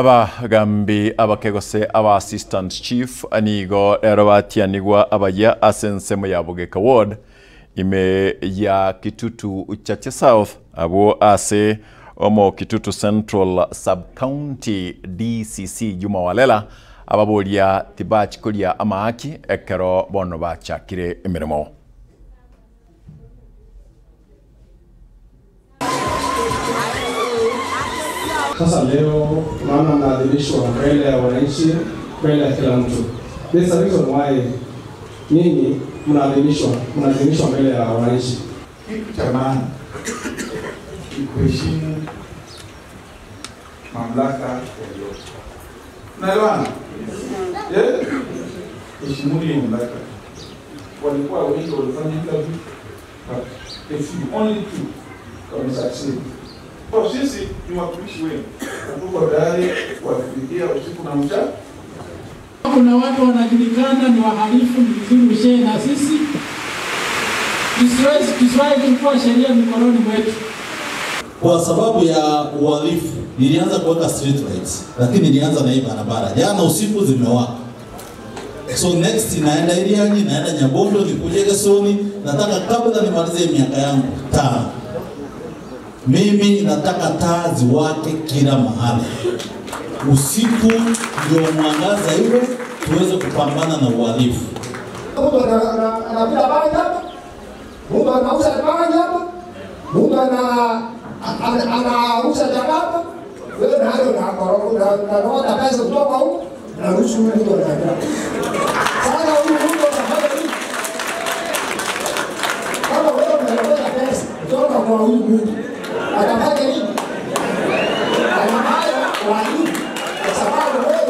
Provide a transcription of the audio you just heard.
Abagambi abakegose aba assistant chief anigo erobatianigwa abaya asensemo ya Bugeka ward ime ya Kitutu Chache South abo ase omo Kitutu Central Sub County DCC Juma Walela ababoria tibach kuria amaaki ekero bono bachakire emirimo. Sasa leo tunaona mnaadhimishwa mbele ya wananchi, mbele ya kila mtu. There's a reason why nyinyi mnaadhimishwa mbele ya wananchi. Kitu cha maana ni kuheshimu mamlaka yaliyopo. Unaelewana? Eh? Heshimuni mamlaka. Walikuwa wengi walifanya interview, but a few, only two wamesucceed. Kwa sisi ni watumishi wenu, tuko tayari kuwatumikia usiku na mchana. Kuna watu wanajulikana ni wahalifu, ni vizuri ushare na sisi. Tusiwahi kuchukua sheria mikononi mwetu. Kwa sababu ya uhalifu nilianza kuweka street lights, lakini nilianza na hii barabara. Jana usiku zimewaka. So next naenda Iriani, naenda Nyabondo, nikuje Gesoni, nataka kabla nimalize miaka yangu 5. Mimi nataka taa ziwake kila mahali. Usiku ndio mwangaza iwe tuweze kupambana na uhalifu. Mtu anavuta bangi hapa, mtu anauza bangi hapa, mtu anauza dagaa hapa. Wewe nayo unarota pesa kutoka huko, unaruhusu huyu mtu anaenda. Sasa huyu mtu anafanya nini? Kama wewe unarota pesa kutoka kwa huyu mtu, atafanya nini? Anafanya uhalifu kwa sababu wewe